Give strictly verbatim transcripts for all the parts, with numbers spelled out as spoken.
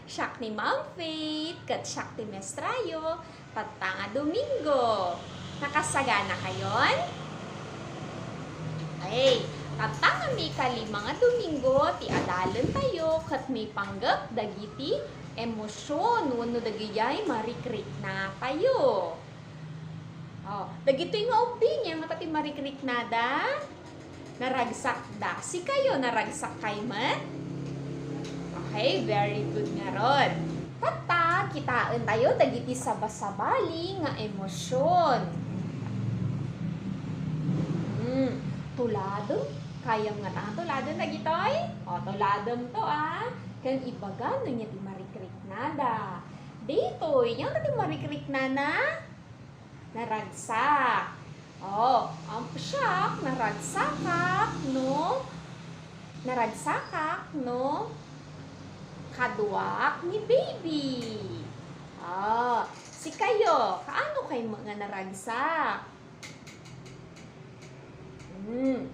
Siak ni Ma'am Faith, ket siak ti maestrayo, tatta nga Domingo. Nakasagana kayon? Ay, tatta nga mikalima nga Domingo ti adalentayo ket mipanggep dagiti emosion wenno dagijay marikriknatayo. Oh, dagitoy nga ubbing, ania ngata ti marikriknada? Naragsakda. Sikayo, naragsakkay met? Okay, very good ngarud. Tatta, kitaentayo dagiti sabasabali nga emosion. Hmm, tuladem. Kayam ngata nga tuladen dagitoy? O, tulademto, a. Ken ibaga no ania ti marikriknada. Daytoy, ania ngata ti marikriknana? Naragsak. O, am-, siak, naragsakak no, naragsakak no kaduak ni baby. O, sikayo, kaano kay nga naragsak? Hmm.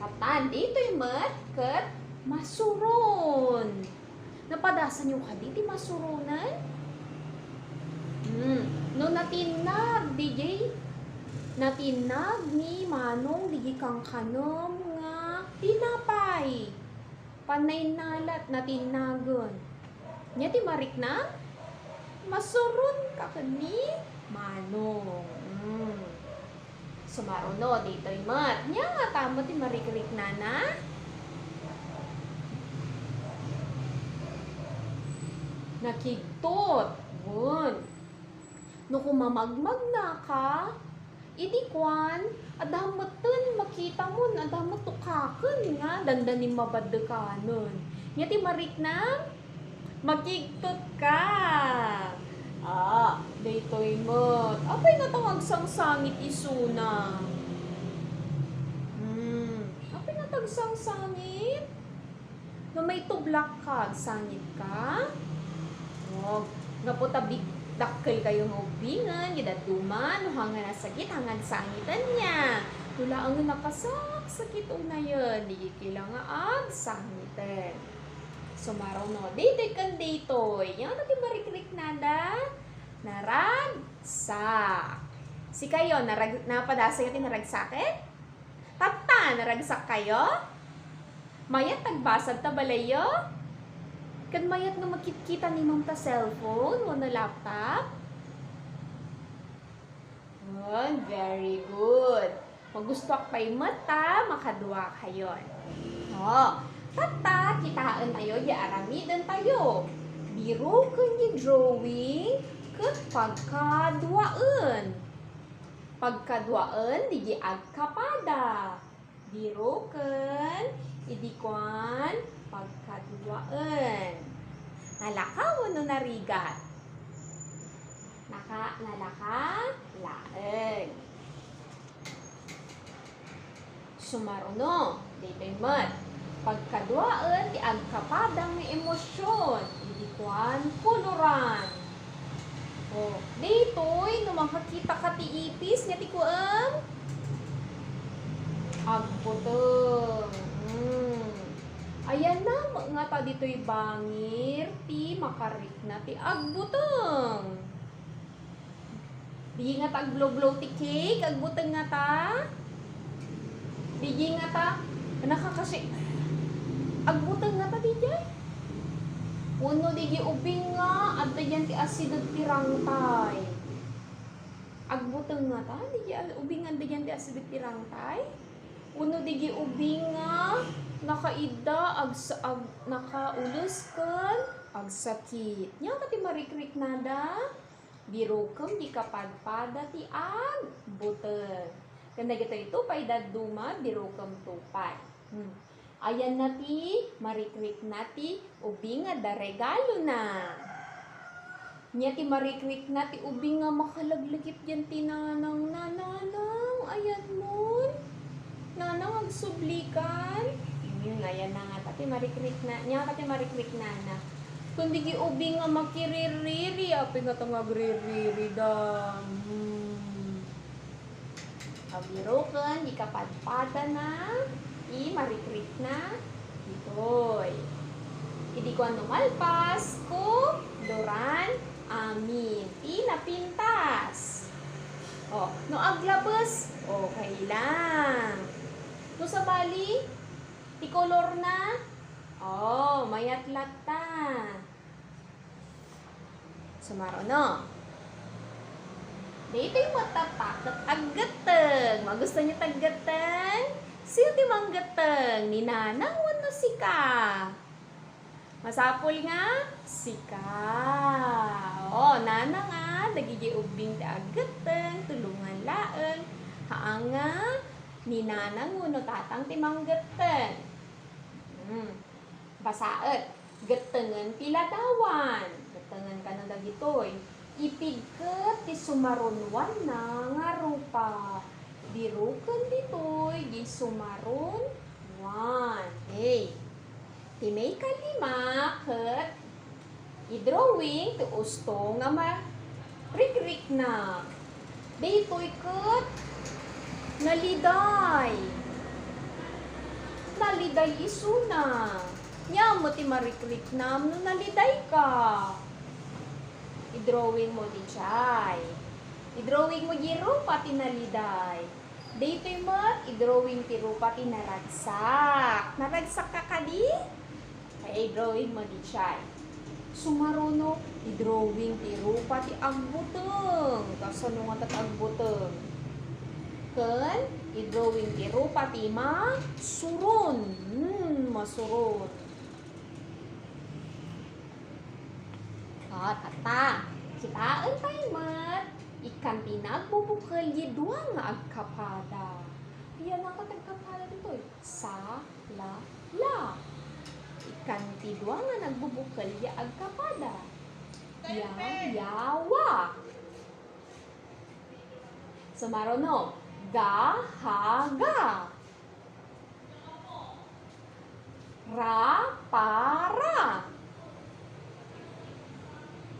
Katan, ditoy met ket masuron. Napadasanyo kadi ti masuronen? Hmm. No natinnag, diay, natinnag ni Manong diay kankanem nga tinapay. Pannainnalata, natinnagen. Ania ti marikna? Masuronka ken ni Manong. Mm. Sumaruno, ditoy met. Ania ngata met ti marikriknana? Nakigtot. Wen. No kumamagmagnaka, idi kuan, adda metten makitamon, adda met tukaken nga dandanim mabaddekanen. Ania ti marikna? Makigtotka. Ah, daytoy met. Apay ngata nga agsangsangit isuna? Hmm, apay ngata agsangsangit? No maitublakka, agsangitka? O, gapu ta big-, dakkelkayo nga ubbingen, ket dadduma, no haan nga nasakit, haan nga agsangiten nia. No laengen nakasaksakit unayen, di kailangan nga agsangiten. Sumaruno, ditoy ken ditoy. Ania ti marikriknada? Naragsak. Sikayo, narag-, napadasanyo ti naragsaken? Tatta, naragsakkayo? Mayat ta agbasad ta balayyo? Ken mayat nga makitkita ni Ma'am ta cellphone wenno laptop? Wen, very good. Magustoak pay met ta makaduakayon. O, tatta, kitaentayo diay aramidentayo. Biroken diay drawing ket pagkaduaen. Pagkaduaen diay agkapada. Biroken, idi kuan, pagkaduaen. Nalaka wenno narigat? Naka-, nalaka, laeng. Sumaruno, daytoy met. Pagkaduaen ti agkapada nga emosion, idi kuan, koloran. O, daytoy, no makakitaka ti ipis, ania ti kuem? Agbuteng. Hmm. Ayanna met ngata ditoy bangir ti makarikna ti agbuteng. Digi ngata agblow-blow ti cake, agbuteng ngata. Digi ngata, nakakasi-, agbuteng ngata diay. Wenno digi ubing nga, adda diay ti asideg ti rangtay. Agbuteng ngata, digi a-, ubing nga adda diay ti asideg ti rangtay. Wenno digi ubing nga, nakaidda, agsa-, ag-, nakaules ken agsakit. Ania ngata ti marikriknada? Birokem diay kapadpada ti agbuteng. Ken dagitoy to pay dadduma, birokemto pay. Hmm. Ayanna ti marikrikna ti ubing nga adda regalona. Ania ti marikrikna ti ubing nga makalaglagip diay ti nanang, na, "Nanang, ayanmon? Nanang, agsublikan?" Hmm, ayanna ngata ti marikrikna. Ania ngata ti marikriknana? Ken digi ubing nga makiririri, apay ngata nga agriririda? Hmm. Abiroken diay kapadpadana ti marikrikna ditoy. Idi kuan no malpas, koloran amin ti napintas. O, no aglabes, okay lang. No sabali, ti kolorna, o, mayat latta. Sumaruno. Daytoy met tatta ket aggetteng. Magusto niyo ti aggetteng? Sino ti manggetteng? Ni Nanang wenno sika? Masapul nga sika. O, Nanang a, dagiti ubbing ti aggetteng, tulongan laeng. Haan nga ni Nanang wenno Tatang ti manggetteng. Hmm. Basaek. Gettengen ti ladawan. Gettengen kano dagitoy. Ipigket ti sumarunoanna nga rupa. Biroken ditoy di sumarunoan. Okay. Ti maikalima ket i-drawing ti usto nga ma-, rikrikna. Daytoy ket naliday. Naliday isuna. Ania met ti marikriknam no nalidayka? I-drawing mo diay. I-drawing mo diay rupa ti naliday. Daytoy met, i-drawing ti rupa ti naragsak. Naragsakka kadi? Ay, i-drawing mo diay. Sumaruno, i-drawing ti rupa ti agbuteng. Kasano ngata ti agbuteng? Ken, i-drawing ti rupa ti masuron. Hmm, masuron. O, tatta. Kitaen tayo met, ikkan ti nagbubukel diay dua nga agkapada. Ania ngata ti agkapada ditoy? Sa, la, la. Ikkan ti dua nga nagbubukel diay agkapada. Ya, ya, wa. Sumaruno. Ga, ha, ga. Ra, para.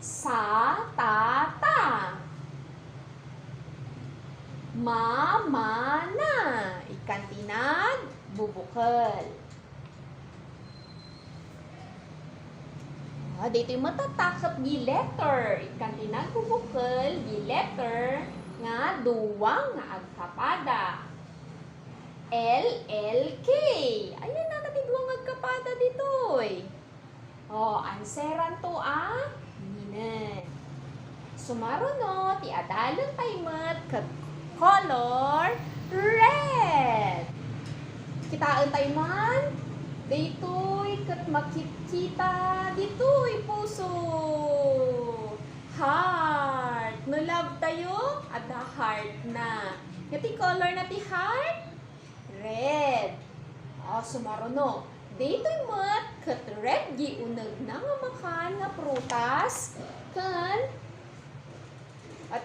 Sa, ta, ta. Ma, ma, na. Ikkan ti nagbubukel. Ah, ditoy met tatta ket di letter. Ikkan ti nagbubukel di letter nga dua nga agkapada. L L K. Ania ngata ti dua nga agkapada ditoy? O, answeranto a minen. Sumaruno, ti adalen tayo met ket color red. Kitaen tayo man, daytoy ket makitkita ditoy puso. Heart. No love tayo, adda heart na. Ania ti color na ti heart? Red. O, sumaruno. Daytoy met ket red ti unegna nga makan nga prutas, ken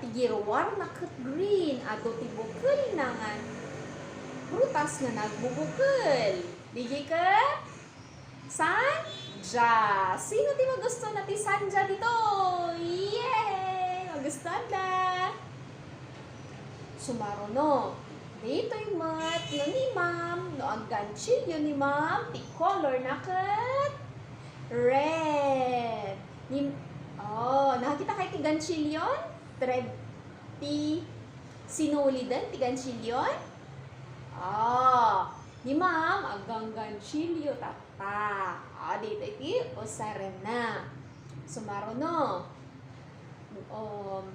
ti giruarna ket green. Adu ti bukelna nga prutas nga nagbubukel. Diay ket sanja. Sino ti magusto na ti sanja ditoy? Yay! Magusto na. Sumaruno. Daytoy met no ni Ma'am, no agganchilio ni Ma'am, ti color na ket red. Ni, o, nakakita kayo ti ganchilion? Red ti sinuliden ti ganchilion? O, ni Ma'am, agganganchilio ta. Ta. O, ditoy ti usarenna. Sumaruno. Um,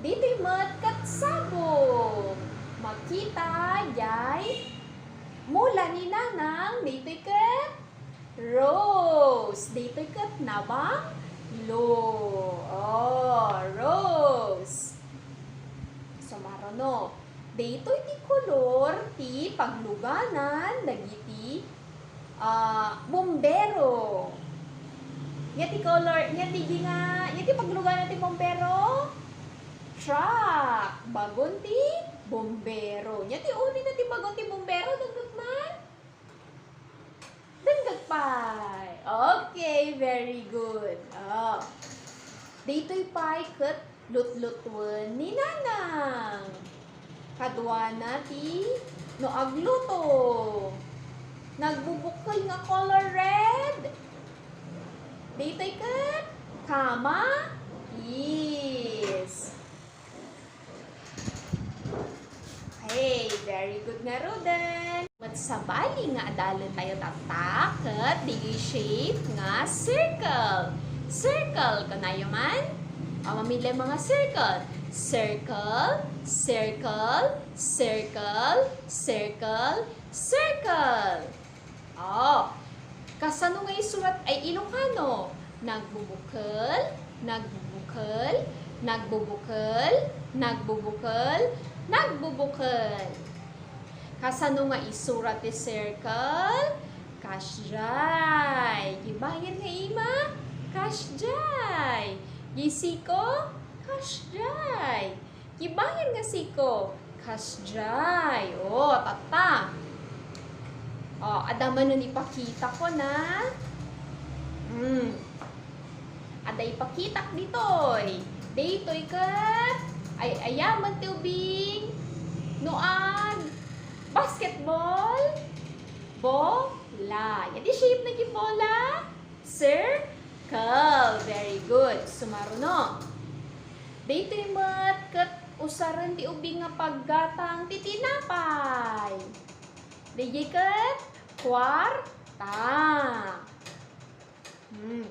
ditoy met ket sabong. Makita diay mula ni Nanang, ditoy ket rose. Ditoy ket nabanglo. O, rose. Sumaruno. Daytoy ti kolor ti pagluganan dagiti, ah, bombero. Ania ti kolor, ania ti ginga-, ania ti pagluganan ti bombero? Truck. Bagon ti bombero. Ania ti uri na ti bagon ti bombero, dunggot man? Dunggot pay. Okay, very good. O. Daytoy pay ket lutlutuen ni Nanang. Kaduana ti no agluto. Nagbubukel nga color red. Daytoy ket kama. Yes. Okay, very good ngaruden. Ket sabali nga adalen tayo tatta, ket diay shape nga circle. Circle, kunayo man? O, mamilem nga circle. Circle, circle, circle, circle, circle. O, kasano nga isurat ay Ilocano? Nagbubukel, nagbubukel, nagbubukel, nagbubukel, nagbubukel. Kasano nga isurat ti circle? Kasdiay. Kibayan nga ima? Kasdiay. Diay siko? Kasdiay. Kibayan nga siko? Kasdiay. O, tatta. O, adda manen ipakitako na? Hmm. Adda ipakitak ditoy. Daytoy ket ay-ayamen ti ubing no ag-basketball? Bola. Iti shape na ti bola? Circle. Very good. Sumaruno. Daytoy met ket usaren ti ubing nga paggatang ti tinapay. Daydiay ket kuarta. Hmm.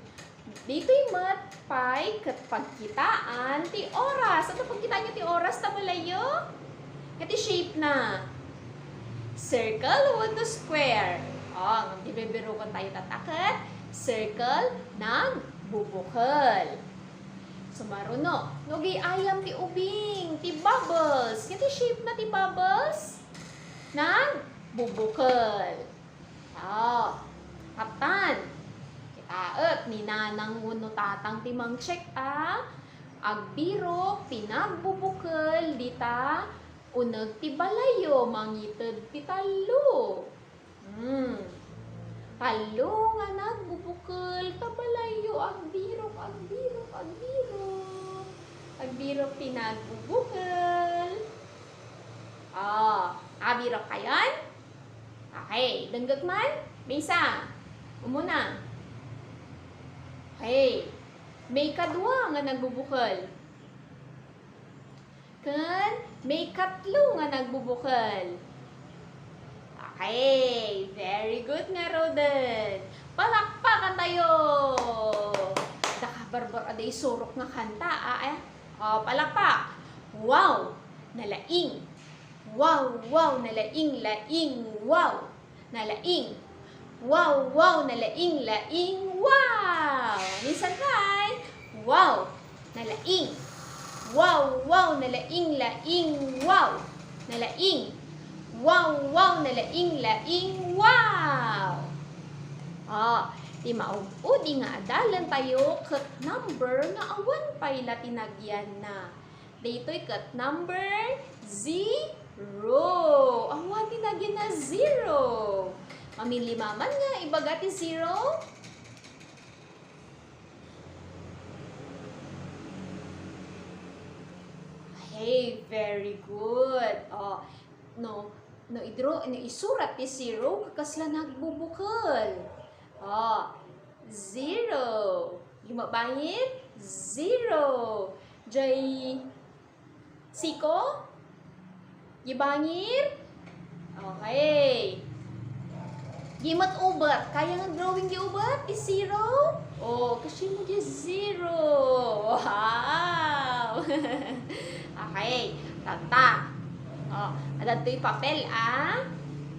Daytoy met pay ket pagkitaan ti oras. Ania pagkitaanyo ti oras ta balayyo? Ket ti shape na? Circle wenno square? O, ngem ti bibiruken tayo tatta ket circle, nagbubukel. Sumaruno, no gayam ti ubing, ti bubbles. Ket ti shape na ti bubbles? Nagbubukel. Ah, kaptan. Kitaek ni nanang wenno tatang ti mangcheck a agbirok, pinagbubukel dita uneg ti balayyo, mangited ti tallo. Hmm. Tallo nga nagbubukel ta balayyo, agbirok, agbirok, agbirok. Agbirok, pinagbubukel. Ah, abirok kayon? Okay, denggek man? Maysa. Umuna. Okay. Maikadua nga nagbubukel. Ken maikatlo nga nagbubukel. Okay, very good ngaruden. Palakpakan tayo. Dakabarbaro, adda isurok nga kanta, ah, eh. O, palakpak. Wow, nalaing. Wow, wow, nalaing, laing, wow. Nalaing. Wow, wow, nalaing, laing, wow. Minsan pay. Wow, nalaing. Wow, wow, nalaing, laing, wow. Nalaing. Wow, wow, nalaing, laing, wow. Ah, ti maud-udi nga adalen tayo ket number nga awan pay la ti nagyanna. Daytoy ket number zero. Awan ti nagyanna, zero. Mamili man nga ibaga ti zero? Hey, very good. O, no, no idro-, no isurat ti zero, kasla nagbubukel. O, zero. Gimabangir, zero. Jay siko? Gibangir? Okay. Gimet ubet. Kaya nga drawing di ubet? Di zero? O, kasino di zero? Wow! Okay. Tatta. O, adda ditoy papel, ah.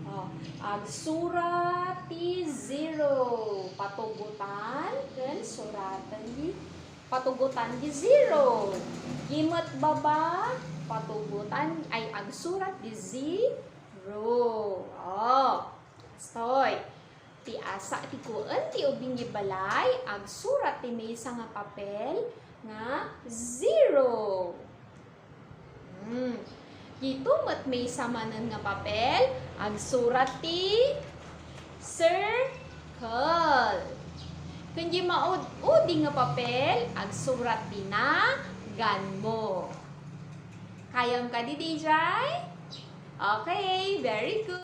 O, agsurat ti zero. Patugotan ken suratan di, patugotan di zero. Gimet baba, patugotan, ay, agsurat di zero. O, stoy. Ti asa ti kuen ti ubing di balay, agsurat ti maysa nga papel nga zero. Hmm. Dito met maysa manen nga papel, agsurat ti circle. Ken di maud-udi nga papel, agsurat ti naganmo. Kayam kadi, D J? Okay, very good.